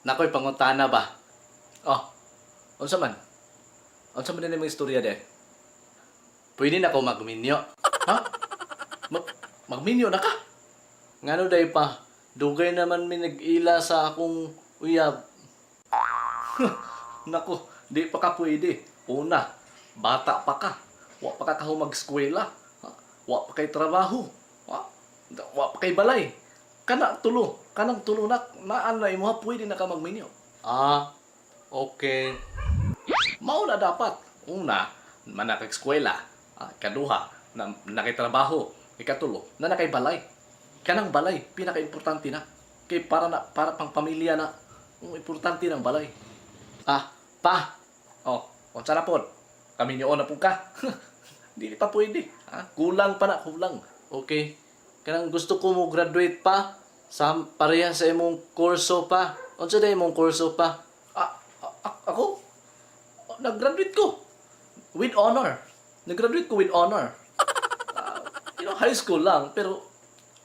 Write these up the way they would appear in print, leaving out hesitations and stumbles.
Naa koy pangutana ba? Oh, unsa man? Unsa man din imong istorya de? Pwede na ko magminyo. Ha? Magminyo na ka? Ngano day pa? Dugay naman mi nag-ila sa akong uyab. Nako, di pa ka pwede. Una, bata pa ka. Wa pa ka kahumag eskwela. Ha? Wa pa kay trabaho. Ha? Wa pa kay balay. Kana tulo, kanang tulo na naan na imo, pwede na ka magminyo. Ah, okay. Mao na dapat. Una, naa kay eskwela. Ah, kaduha, naa kay trabaho. Ikatulo, naa kay balay. Kanang balay, pinaka-importante na. Kay para na para pang pamilya na. Ang importante ng balay. Ah, pa. Oh, unsa na pod? Kami niyo na pud ka. Dili pa pwede. Ah, kulang pa na, kulang. Okay. Kanang gusto ko mo graduate pa sa pareha sa imong kurso pa. Unsa day imong kurso pa? Ah, ako? Oh, nag-graduate ko. With honor. Nag-graduate ko with honor. Ah, high school lang, pero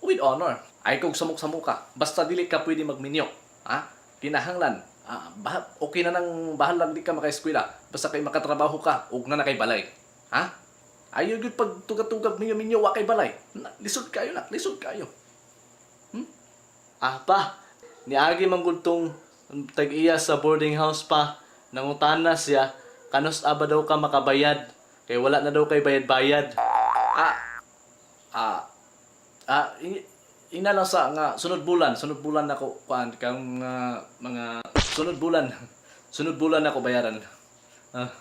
with honor. Ay kung samok-samok ka, basta dili ka pwede magminyo. Ha? Kinahanglan. Ah, okay na nang bahalag di ka maka-eskwela. Basta kay makatrabaho ka, ug naa na kay balay. Ha? Ayaw gyud pag tugag-tugag minyo-minyo, wa kay balay. Na, lisod kayo na, lisod kayo. Ah pa, niagi man gud tong tag-iya sa boarding house pa. Nangutana siya, kanus-a ba daw ka makabayad? Kay wala na daw kay bayad-bayad. Ah, ina lang sa nga sunod bulan nako kuan kang mga sunod bulan ako bayaran. Ah.